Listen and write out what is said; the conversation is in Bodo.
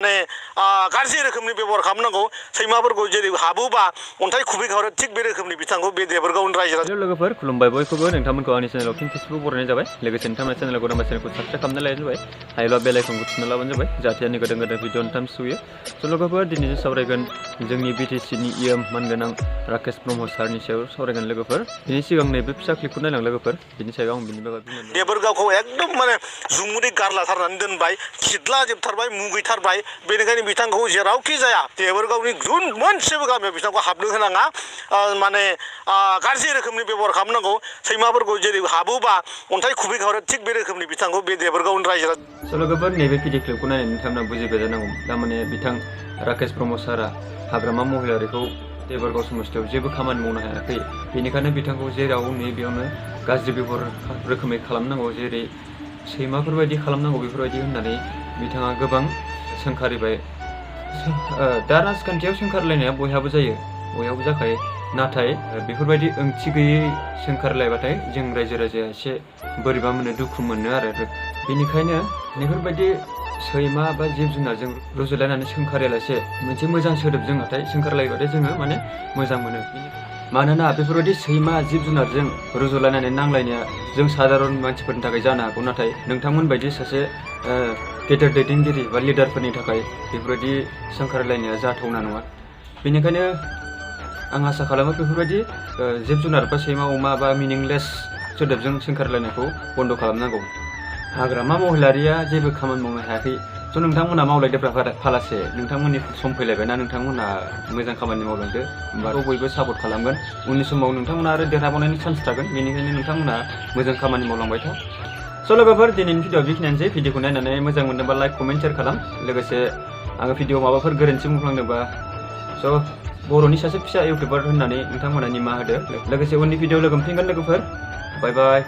माने गाज्रि रोखोमनि बेबहार खालामनांगौ सैमाफोरखौ जेरै हाबोबा अन्थाइ खुबैहरो थिग बे रोखोमनि बिथांखौ बे देबोरगावनि रायजो राजा लोगोफोर खुलुमबाय बयखौबो नोंथांमोनखौ आंनि चेनेलाव फिन खेबसेबाव बरायनाय जाबाय लोगोसे नोंथांमोना चेनेलखौ नांबा चेनेलखौ साबस्क्राइब खालामना लायानो जाबाय हायोब्ला बेल आइकनखौ थुना लाबानो जाबाय जाहाथे आंनि गोदान गोदान भिडिअ नोंथां सुयो स' लोगोफोर दिनै सावरायगोन जोंनि बिटिसिनि मानगोनां राकेश ब्रह्म सारनि सायाव सावरायगोन लोगोफोर बिनि सिगां नैबे फिसा क्लिपखौ नायलां लोगोफोर बिनि सायाव आं बिनि बागै बुंनो देबोरगावखौ एकदम माने जुमुदै गारलाथारनानै दोनबाय सिदला जोबथारबाय मुगैथारबाय बेनिखायनो बिथांखौ जेरावखि जाया देबोरगावनि गुबुन मोनसेबो गामियाव बिथांखौ हाबनो होनाङा माने गाज्रि रोखोमनि बेबहार खालामनांगौ सैमाफोरखौ जेरै हाबोबा अन्थाइ खुबैहरो थिग बे रोखोमनि बिथांखौ बे देबोरगावनि रायजो राजा स' लोगोफोर नैबे भिडिअ क्लिपखौ नायनानै नोंथांमोना बुजिबाय जानांगौ थारमाने बिथां राकेश ब्रह्म सारा हाग्रामा महिलारिखौ देबोरगाव समस्थियाव जेबो खामानि मावनो हायाखै बेनिखायनो बिथांखौ जेराव नुयो बेयावनो गाज्रि बेबहार रोखोमै खालामनांगौ जेरै सैमाफोरबायदि खालामनांगौ बेफोरबायदि होननानै बिथाङा गोबां सोंखारिबाय दा राजखान्थियाव सोंखारलायनाया बयहाबो जायो बयहाबो जाखायो नाथाय बेफोरबायदि ओंथि गैयै सोंखारलायबाथाय जों रायजो राजाया एसे बोरैबा मोनो दुखु मोनो आरो बेनिखायनो बेफोरबायदि सैमा बा जिब जुनारजों रुजुलायनानै सोंखारियालासे मोनसे मोजां सोदोबजों नाथाय सोंखारलायबाथाय जोङो माने मोजां मोनो मानोना बेफोरबायदि सैमा जिब जुनारजों रुजुलायनानै नांलायनाया जों साधारन मानसिफोरनि थाखाय जानो हागौ नाथाय नोंथांमोन बायदि सासे गेदेर दैदेनगिरि बा लिडारफोरनि थाखाय बेफोरबायदि सोंखारलायनाया जाथावना नङा बेनिखायनो आं आसा खालामो बेफोरबायदि जिब जुनार बा सैमा अमा बा मिनिंलेस सोदोबजों सोंखारलायनायखौ बन्द' खालामनांगौ हाग्रामा महिलारिया जेबो खामानि मावनो हायाखै स' नोंथांमोना मावलायदोब्रा फालासे नोंथांमोननि सम फैलायबायना नोंथांमोना मोजां खामानि मावलांदो होमबाथ' बयबो सापर्ट खालामगोन उननि समाव नोंथांमोना आरो देरहाबावनायनि चान्स थागोन बेनिखायनो नोंथांमोना मोजां खामानि मावलांबाय था स' लोगोफोर दिनैनि भिडिअ बेखिनियानोसै भिडिअखौ नायनानै मोजां मोनदोंबा लाइक कमेन्ट शेयार खालाम लोगोसे आङो भिडिअ माबाफोर गोरोन्थि बुंफ्लांदोंबा स' बर'नि सासे फिसा इउटिउबार होननानै नोंथांमोना निमाहा होदो लोगोसे उननि भिडिअ लोगो मोनफिनगोन लोगोफोर बाय बाय